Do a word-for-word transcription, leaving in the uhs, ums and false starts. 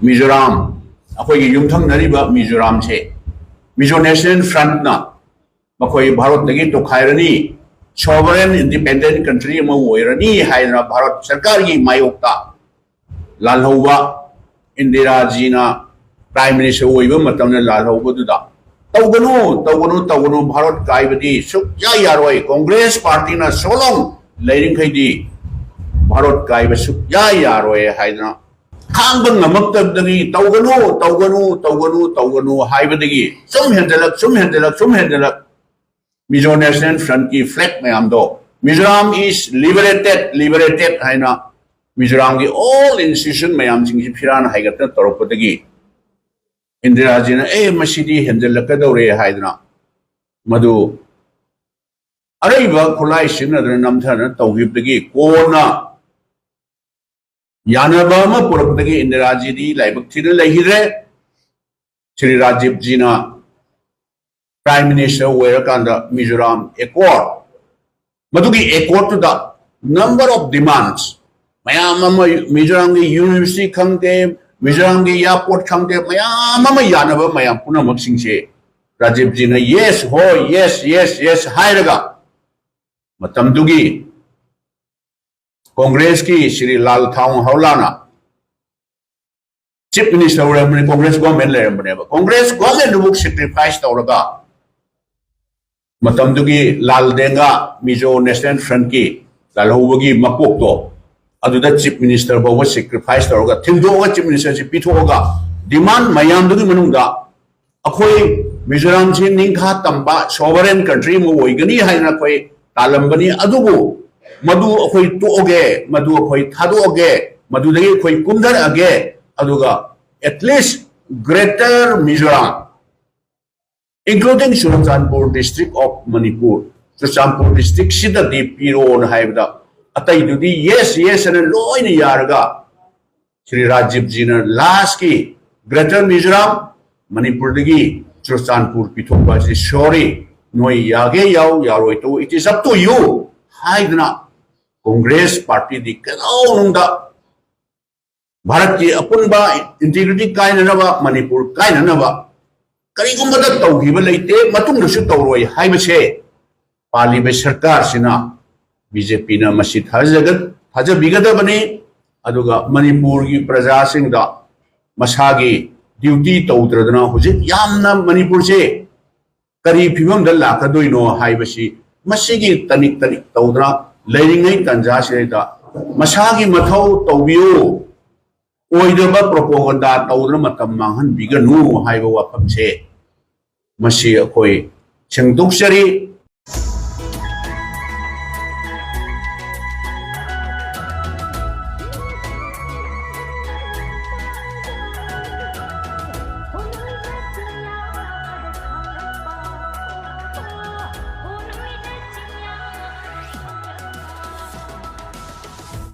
ꯃꯤꯖꯣꯔꯥꯝ, ꯑꯩꯈꯣꯏꯒꯤ ꯌꯨꯝꯊꯪꯅꯔꯤꯕ ꯃꯤꯖꯣꯔꯥꯝꯁꯦ Mizo National Front ꯅ ꯃꯈꯣꯏ ꯚꯥꯔꯠꯇꯒꯤ ꯇꯣꯈꯥꯏꯔꯅꯤ, sovereign independent country ꯑꯃ ꯑꯣꯏꯔꯅꯤ ꯍꯥꯏꯗꯅ ꯚꯥꯔꯠ ꯁꯔꯀꯥꯔꯒꯤ ꯃꯥꯌꯣꯛꯇ ꯂꯥꯜꯍꯧꯕ, ꯏꯟꯗꯤꯔꯥꯖꯤꯅ Prime Minister ꯑꯣꯏꯕ ꯃꯇꯝꯗ ꯂꯥꯜꯍꯧꯕꯗꯨꯗ, "ꯇꯧꯒꯅꯨ, ꯇꯧꯒꯅꯨ, ꯇꯧꯒꯅꯨ, ꯚꯥꯔꯠ ꯀꯥꯏꯕꯗꯤ ꯁꯨꯛꯌꯥ ꯌꯥꯔꯣꯏ, ꯀꯣꯡꯒ꯭ꯔꯦꯁ ꯄꯥꯔꯇꯤꯅ so long ꯂꯩꯔꯤꯡꯈꯩꯗꯤ ꯚꯥꯔꯠ ꯀꯥꯏꯕ ꯁꯨꯛꯌꯥ ꯌꯥꯔꯣꯏ" ꯍꯥꯏꯗꯅ ꯈꯥꯡꯕ ꯉꯝꯃꯛꯇꯕꯗꯒꯤ "ꯇꯧꯒꯅꯨ, ꯇꯧꯒꯅꯨ, ꯇꯧꯒꯅꯨ, ꯇꯧꯒꯅꯨ" ꯍꯥꯏꯕꯗꯒꯤ ꯁꯨꯝ ꯍꯦꯟꯖꯜꯂꯛ, ꯁꯨꯝ ꯍꯦꯟꯖꯜꯂꯛ, ꯁꯨꯝ ꯍꯦꯟꯖꯜꯂꯛ, Mizo National Front ꯀꯤ flag ꯃꯌꯥꯝꯗꯣ, "Mizoram is liberated, liberated" ꯍꯥꯏꯅ ꯃꯤꯖꯣꯔꯥꯝꯒꯤ all institution ꯃꯌꯥꯝꯁꯤꯡꯁꯤ ꯐꯤꯔꯥꯟ ꯍꯥꯏꯒꯠꯇꯅ ꯇꯧꯔꯛꯄꯗꯒꯤ ꯏꯟꯗꯤꯔꯥꯖꯤꯅ, "ꯑꯦ, ꯃꯁꯤꯗꯤ ꯍꯦꯟꯖꯜꯂꯛꯀꯗꯧꯔꯦ" ꯍꯥꯏꯗꯅ ꯃꯗꯨ ꯑꯔꯩꯕ ꯈꯨꯠꯂꯥꯏ ꯁꯤꯖꯤꯟꯅꯗꯅ ꯅꯝꯊꯗꯅ ꯇꯧꯈꯤꯕꯗꯒꯤ ꯀꯣꯟꯅ ꯌꯥꯅꯕ ꯑꯃ ꯄꯨꯔꯛꯄꯗꯒꯤ ꯏꯟꯗꯤꯔꯥꯖꯤꯗꯤ ꯂꯥꯏꯕꯛ ꯊꯤꯅ ꯂꯩꯈꯤꯗ꯭ꯔꯦ꯫ ꯁ꯭ꯔꯤ ꯔꯥꯖꯤꯕꯖꯤꯅ Prime Minister ꯑꯣꯏꯔꯀꯥꯟꯗ Mizoram Accord, ꯃꯗꯨꯒꯤ accord ꯇꯨꯗ number of demands ꯃꯌꯥꯝ ꯑꯃ, ꯃꯤꯖꯣꯔꯥꯝꯒꯤ university ꯈꯪꯗꯦ, ꯃꯤꯖꯣꯔꯥꯝꯒꯤ airport ꯈꯪꯗꯦ, ꯃꯌꯥꯝ ꯑꯃ ꯌꯥꯅꯕ ꯃꯌꯥꯝ ꯄꯨꯝꯅꯃꯛꯁꯤꯡꯁꯦ ꯔꯥꯖꯤꯕꯖꯤꯅ "Yes, ꯍꯣꯏ, yes, yes, yes" ꯍꯥꯏꯔꯒ ꯃꯇꯝꯗꯨꯒꯤ ꯀꯣꯡꯒ꯭ꯔꯦꯁꯀꯤ ꯁ꯭ꯔꯤ ꯂꯥꯜ ꯊꯥꯎ ꯍꯧꯂꯥꯅ Chief Minister ꯑꯣꯏꯔꯝꯕꯅꯤ, Congress government ꯂꯩꯔꯝꯕꯅꯦꯕ꯫ Congress government ꯗꯨꯕꯨ sacrifice ꯇꯧꯔꯒ ꯃꯇꯝꯗꯨꯒꯤ ꯂꯥꯜ ꯗꯦꯡꯒꯥ Mizo National Front ꯀꯤ ꯂꯥꯜꯍꯧꯕꯒꯤ ꯃꯀꯣꯛꯇꯣ ꯑꯗꯨꯗ Chief Minister ꯐꯥꯎꯕ sacrifice ꯇꯧꯔꯒ ꯊꯤꯟꯗꯣꯛꯑꯒ Chief Minister ꯁꯤ ꯄꯤꯊꯣꯛꯑꯒ demand ꯃꯌꯥꯝꯗꯨꯒꯤ ꯃꯅꯨꯡꯗ ꯑꯩꯈꯣꯏ ꯃꯤꯖꯣꯔꯥꯝꯁꯤ ꯅꯤꯡꯈꯥ ꯇꯝꯕ sovereign country ꯑꯃ ꯑꯣꯏꯒꯅꯤ ꯍꯥꯏꯅ ꯑꯩꯈꯣꯏ ꯇꯥꯜꯂꯝꯕꯅꯤ꯫ ꯑꯗꯨꯕꯨ ꯃꯗꯨ ꯑꯩꯈꯣꯏ ꯇꯣꯛꯑꯒꯦ, ꯃꯗꯨ ꯑꯩꯈꯣꯏ ꯊꯥꯗꯣꯛꯑꯒꯦ, ꯃꯗꯨꯗꯒꯤ ꯑꯩꯈꯣꯏ ꯀꯨꯝꯊꯔꯛꯑꯒꯦ, ꯑꯗꯨꯒ at least Greater Mizoram, including Churachandpur District of Manipur, Churachandpur district ꯁꯤꯗꯗꯤ ꯄꯤꯔꯣꯅ ꯍꯥꯏꯕꯗ ꯑꯇꯩꯗꯨꯗꯤ yes, yes ꯑꯅ ꯂꯣꯏꯅ ꯌꯥꯔꯒ ꯁ꯭ꯔꯤ ꯔꯥꯖꯤꯕꯖꯤꯅ last ꯀꯤ Greater Mizoram, ꯃꯅꯤꯄꯨꯔꯗꯒꯤ ꯆꯨꯔꯆꯥꯟꯄꯨꯔ ꯄꯤꯊꯣꯛꯄ ꯑꯁꯤ "Sorry, ꯅꯣꯏ ꯌꯥꯒꯦ ꯌꯥꯎ, ꯌꯥꯔꯣꯏ ꯇꯣꯛꯎ, it is up to you" ꯍꯥꯏꯗꯅ ꯀꯣꯡꯒ꯭ꯔꯦꯁ ꯄꯥꯔꯇꯤꯗꯤ ꯀꯩꯗꯧꯅꯨꯡꯗ ꯚꯥꯔꯠꯀꯤ ꯑꯄꯨꯟꯕ ꯏꯟꯇꯤꯒ꯭ꯔꯤꯇꯤ ꯀꯥꯏꯅꯅꯕ, ꯃꯅꯤꯄꯨꯔ ꯀꯥꯏꯅꯅꯕ ꯀꯔꯤꯒꯨꯝꯕꯗ ꯇꯧꯈꯤꯕ ꯂꯩꯇꯦ, ꯃꯇꯨꯡꯗꯁꯨ ꯇꯧꯔꯣꯏ ꯍꯥꯏꯕꯁꯦ ꯄꯥꯜꯂꯤꯕ ꯁꯔꯀꯥꯔꯁꯤꯅ, ꯕꯤ ꯖꯦ ꯄꯤꯅ ꯃꯁꯤ ꯊꯥꯖꯒ-, ꯊꯥꯖꯕꯤꯒꯗꯕꯅꯤ꯫ ꯑꯗꯨꯒ ꯃꯅꯤꯄꯨꯔꯒꯤ ꯄ꯭ꯔꯖꯥꯁꯤꯡꯗ ꯃꯁꯥꯒꯤ ꯗ꯭ꯌꯨꯇꯤ ꯇꯧꯗ꯭ꯔꯗꯅ ꯍꯧꯖꯤꯛ ꯌꯥꯝꯅ ꯃꯅꯤꯄꯨꯔꯁꯦ ꯀꯔꯤ ꯐꯤꯕꯝꯗ ꯂꯥꯛꯀꯗꯣꯏꯅꯣ ꯍꯥꯏꯕꯁꯤ ꯃꯁꯤꯒꯤ ꯇꯅꯤꯛ ꯇꯅꯤꯛ ꯇꯧꯗꯅ ꯂꯩꯔꯤꯉꯩ ꯇꯥꯟꯖꯥꯁꯤꯗꯩꯗ ꯃꯁꯥꯒꯤ ꯃꯊꯧ ꯇꯧꯕꯤꯌꯨ꯫ ꯑꯣꯏꯗꯕ ꯄ꯭ꯔꯣꯄꯣꯒꯟꯗꯥ ꯇꯧꯗꯅ ꯃꯇꯝ ꯃꯥꯡꯍꯟꯕꯤꯒꯅꯨ ꯍꯥꯏꯕ ꯋꯥꯐꯝꯁꯦ ꯃꯁꯤ ꯑꯩꯈꯣꯏ ꯁꯦꯡꯗꯣꯛꯆꯔꯤ꯫